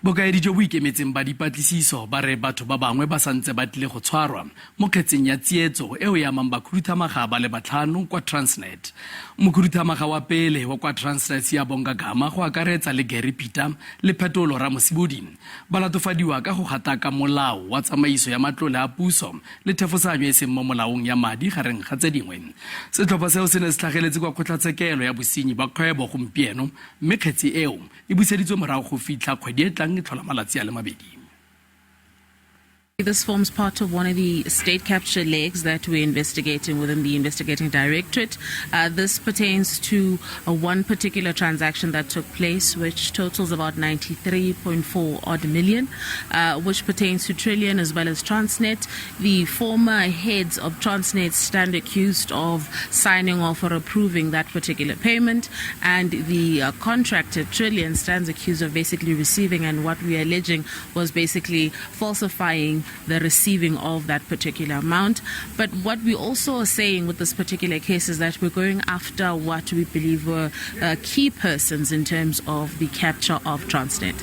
Bokaedi jo bo ikemetseng ba dipatlisiso ba re batho ba bangwe ba santse ba tlile go tshwarwa mo kgetseng ya tsietso eo e amang bakhuduthamaga ba le batlhano kwa Transnet. Mokhuduthamaga wa pele wa kwa Transnet Siyabonga Gama go akaretsa le Gary Pieter le Phetolo Ramosibudi ba latofadiwa ka go gataka molao wa tsamaiso ya matlole a puso le thefosanyo e seng mo molaong ya madi gareng ga tse dingwe. Setlhopha seo se ne se tlhageletse kwa kgotlatshekelo ya bosenyi ba kgwebo gompieno mme kgetsi eo e buseditswe morago go fitlha kgwedi e tlang e tlhola malatsi a le mabedi. This forms part of one of the state capture legs that we're investigating within the investigating directorate. This pertains to one particular transaction that took place, which totals about 93.4 odd million, which pertains to Trillian as well as Transnet. The former heads of Transnet stand accused of signing off or approving that particular payment, and the contractor Trillian stands accused of basically receiving, and what we are alleging was basically falsifying the receiving of that particular amount. But what we also are saying with this particular case is that we're going after what we believe were key persons in terms of the capture of Transnet.